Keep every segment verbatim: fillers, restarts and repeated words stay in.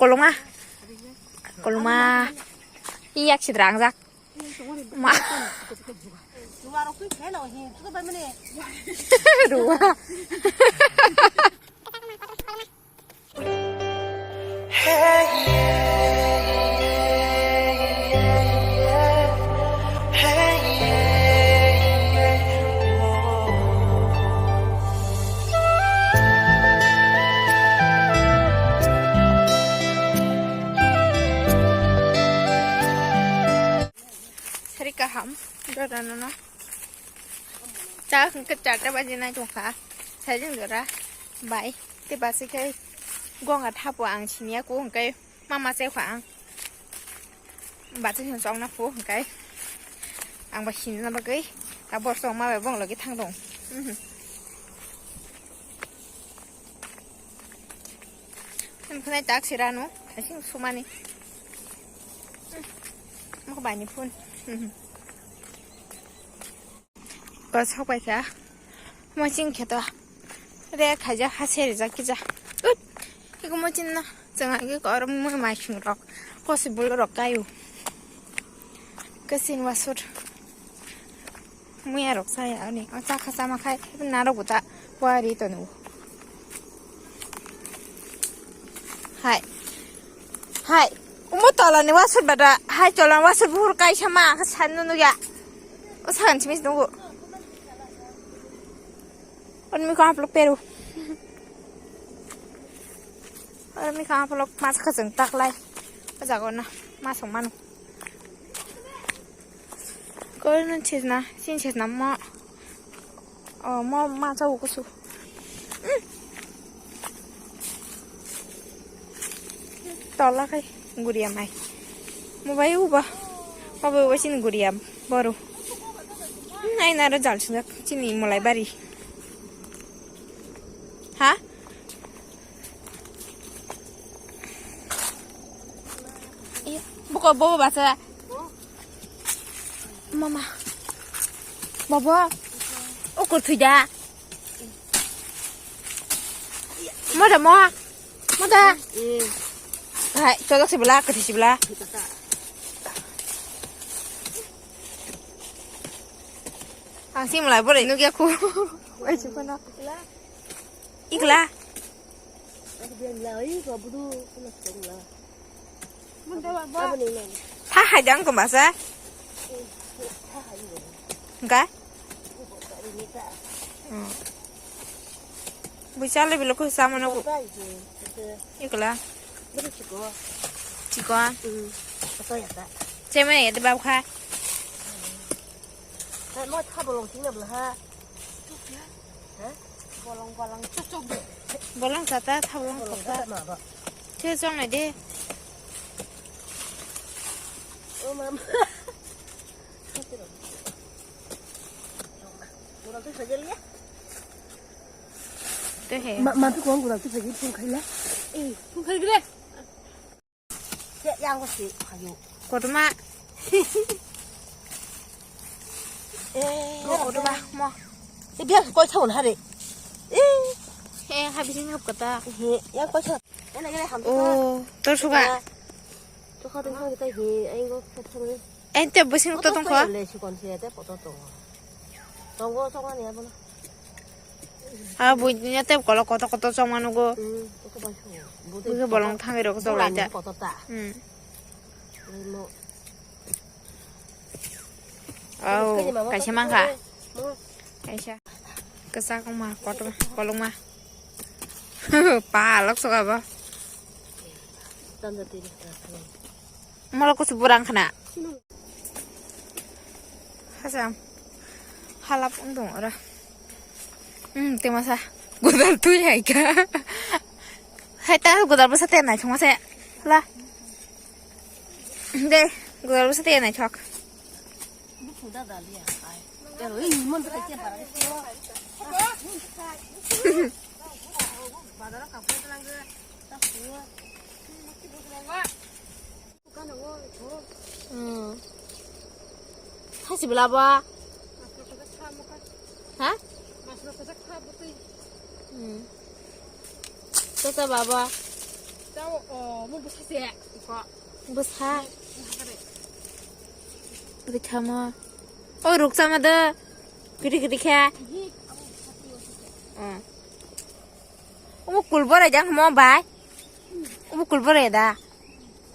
Koloma. Koloma. Iyak sidra angjak. Ma. Dua. Sari kaham, dora nono. Cha hwnkhe charta baji nai tongkha. Sajeng jora bai. Tei basi khe gonga thapo ang siniya ko hwnkhe mama chekha ang. Bachai hwn chokna phu hwnkhe ang ba sinna bagwi ta bor chokma bai bong logi thang dong. Mhm. Hwnkhwnai tak sirano, asing sumani. Mokho baini phone. Ko sok pai kha. Mo ching khe to. Re khaja ha se rijak kija. Ut. Iko mo chin na. Chwng agi ko oro mo mai sing rok. Ko se bul rok kayu. Kasin wasut. Muya rok saya ani. O cha kha sama khai. Narok buta. Pwari to nu. Hai. Hai. Umo tola ni wasut bada. Hai tola ni wasut buhur kaisa ma. Kha san nu ya. O sagan chimis nungu. Oro mikha aplok peru. Oro mikha aplok mas khachang taklai. O jaga na mas mano. Koi na chesna, sin chesna mo. O mo ma chau kusu. Tola khai guria mai. Mo bai uba. Mo bai uba chini guria boru. Nai naro jal sinjak chini molai bari. Ha? Iya, buka bobo basa. Mama. Bobo. Ukur thuida. Moda mo. Moda. Hai, cocok sebelah, ke di sebelah. Ang sih mulai boleh nugya ku. Wajib kena. Ikla. Tha hai jang ko masa. Enggak. Bisa lebih lo ku sama no ku. Ikla. Chiko. Cheme ya de bab kha. Mo tha bolong sing na bla ha. Ha? Bolong, bolong, chok, chok de. Bolong sata, tha bolong sata. Che chong nai de. O mama. Te he. Ma, ma, tu kong kurang tu pergi pun kaya. Eh, pun kaya gede. Yang ko si, ayo. Kotorma. Eh, mo kotorma, mo. Eh, biar koi thawon hare. Eh. Eh, habis ini hap kata. Eh, yang koi thawon. Yang lagi ham. Oh, terus suka. Tuh kau tuh kita he, ayo kau thawon. Ente bwswk to tongkha? Tongo, tongo ni abono. Ah, buinya tei kolo koto koto chongma nugo. Buinya bolong thangwi rok chok lai ta. Hmm. Oh, kaisa mangkha. Kaisa. Kwchak wngma kotor kolokma. Palok sok abo. Molo kusu burang khna. Hasam. Halap wng tong ora. Hmm, te masa. Godal twi hai kha. Hai ta godal bwsa te nai thong se. La. De, godal bwsa te nai thok. Hmm. Thasi bela ba? Ha? Hmm. Tata baba. Bwsa. Bwthamo. O rukchama do. Kiri kiri khe. Omo kulborai jang mo bai. Omo kulborai da.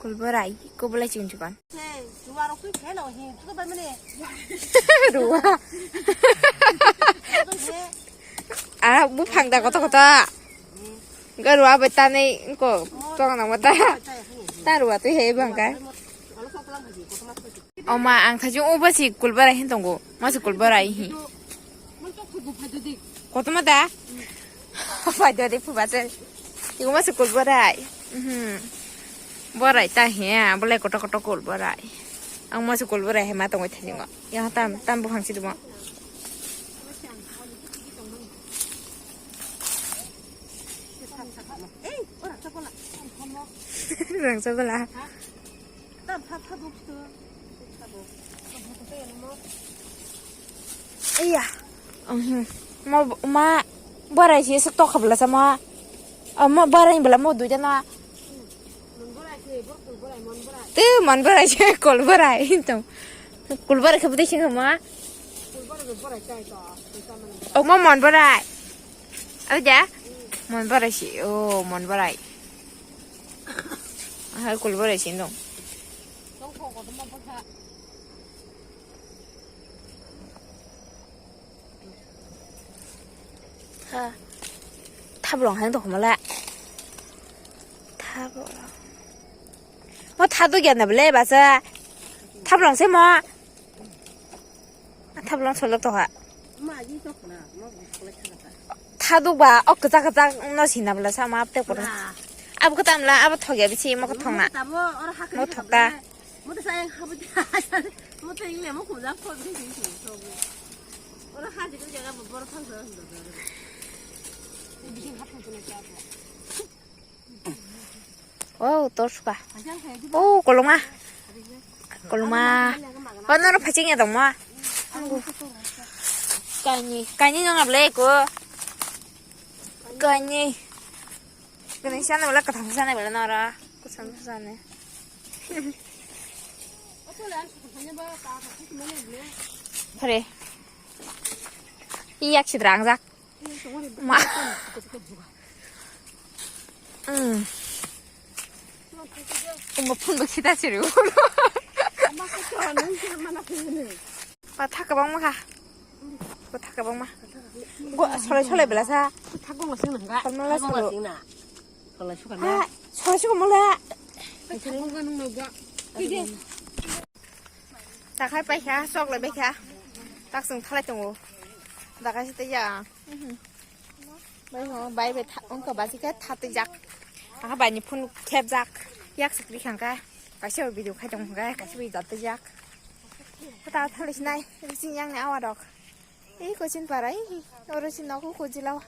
Kulborai ko belai chun chukan. Ruwa. Ah, buphang da koto koto. Ga ruwa bai tanai ko tong na mata. Ta ruwa twi hai bangka. Oma ang thajung uba si kulbarai hin tongo. Ma si kulbarai hi. Koto mata. Pai do de phuba se. Igo ma si kulbarai. Mhm. Borai ta he, bolai koto koto kulbarai. Ang ma si kulbarai he ma tongo thajung. Ya tam tam buphang si dumo. Rang sa bala. Iya. Mhm. Mo ma barai si sok tok khabla sama. Mo barai bala mo duja na. Te mon barai se kol barai to. Kol barai khabde sing ma. Omo mon barai. Aja? Mon barai si. Oh, mon barai. Aha, kol barai si no. Ha. Thablong hang to khumala. Thablong. Mo thadu gyan na bele basa. Thablong se mo. Thablong solo to ha. Thadu ba ok kachak kachak no sina bela sama apte koro. Abo kata amla abo thogya bisi mo thongna. Mo thokta. Mo to sayang habu. Mo to ingle mo khumjak thok bisi. Ora haji ko jaga mo bor thang sa. Oh, torsuka. Oh, koloma. Koloma. Kono ro phaching ya dongma. Kaini, kaini nang able ko. Kaini. Kene sana bela katham sana bela nara. Kusam sana. Hare. Iyak sidrang jak. Ma. Hmm. Uma phun ba khita chiri. Patha kabang ma kha. Patha kabang ma. Go solai solai bela sa. Thakong la sing nang ga. Kolma la solo. Solai suka na. Ha, solai suka mala. Thakong ga nung no ga. Takhai paikha, choklai baikha. Tak chwng thalai tongo. Dakai se taiya. Bai ho, bai bai tha-, ongka basi khe thatwijak. Aha bai ni phone khepjak. Yak sikri khangka. Kaisa video khai tong khangka, kaisa video jatwijak. Kata thalai sinai, sing yang ni awa dok. Ei kochin parai, oro si nogo kojilao.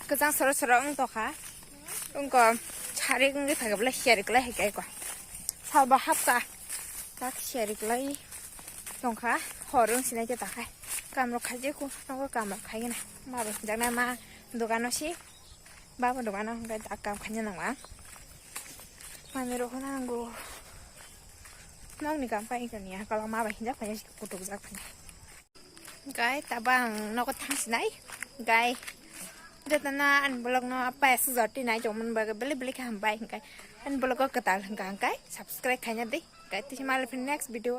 Kwchang soro soro wng tokha. Wngkha sarik wngwi thangkhe belai siyari kwlai hai khe ko. Salba hapkha. Tak siyari kwlai tongkha. Hor wng sinai khe takhai. Kamrok khaijak kho, nogo kamrok khaigena. Ma bai hinjaknai ma dogano si. Baba dogano hwnkhe tak kam khaina nangma. Manwi rok phano nango. Nokni kam pai wngkha niya. Kwlwng ma bai hinjak phai kutukjak phai. Gai tabang nogo thang sinai. Gai. Jotona ani vlog no paya sujor tinai chongmani bagwi bele bele khe hambai hwnkhe. Ani vlog o kwtal hwnkha hwnkhe subscribe khaina di. Gai tisi mali phini next video.